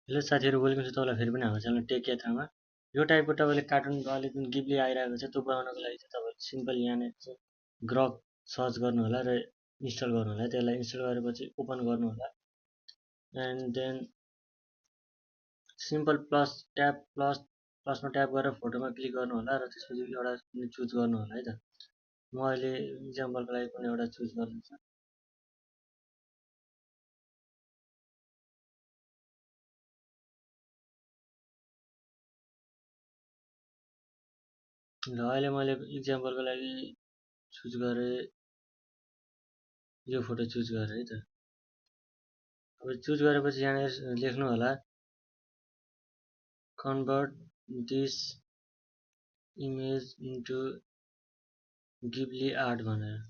Hello साथीहरू, welcome छ तपाईँलाई फेरि पनि हाम्रो च्यानल टेक यात्रामा। यो टाइपको तपाईँले कार्टुन अहिले जुन गिब्ली आइरहेको छ त्यो बनाउनको लागि चाहिँ तपाईँले सिम्पल यहाँनिर चाहिँ ग्रक सर्च गर्नु होला र इन्स्टल गर्नु होला। त्यसलाई इन्स्टल गरेपछि ओपन गर्नु होला एन्ड देन सिम्पल प्लसमा ट्याप गरेर फोटोमा क्लिक गर्नु होला र त्यसपछि एउटा चुज गर्नु होला है त। म अहिले इक्जाम्पलको लागि कुनै एउटा चुज गर्दैछु। ल अहिले मैले इक्जाम्पलको लागि चुज गरेँ, यो फोटो चुज गरेँ है त। अब चुज गरेपछि यहाँनिर लेख्नु होला convert this image into ghibli art भनेर।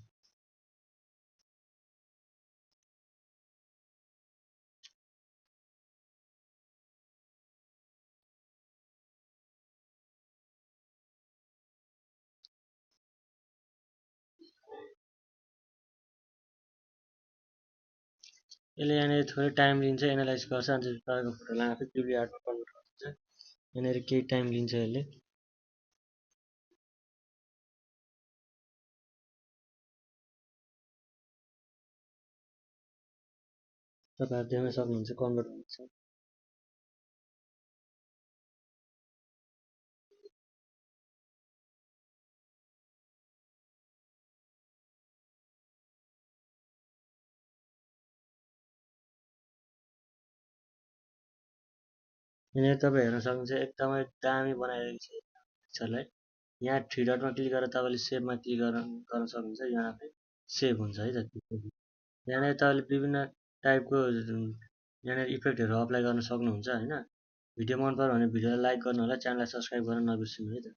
यसले यहाँनिर थोरै टाइम लिन्छ, एनालाइज गर्छ, अनि तपाईँको फोटोलाई आफै ghibli आर्टमा कन्भर्ट गर्छ। यहाँनिर केही टाइम लिन्छ यसले। तपाईँहरू देख्न सक्नुहुन्छ कन्भर्ट हुन्छ। यहाँनिर तपाईँ हेर्न सक्नुहुन्छ एकदमै दामी बनाइरहेको छ पिक्चरलाई। यहाँ थ्री डटमा क्लिक गरेर तपाईँले सेभमा क्लिक गर्न सक्नुहुन्छ, यहाँ आफै सेभ हुन्छ है त। यहाँनिर तपाईँले विभिन्न टाइपको यहाँनिर इफेक्टहरू अप्लाई गर्न सक्नुहुन्छ होइन। भिडियो मन पर्यो भने भिडियोलाई लाइक गर्नु होला, च्यानललाई सब्सक्राइब गर्न नबिर्सिनु है त।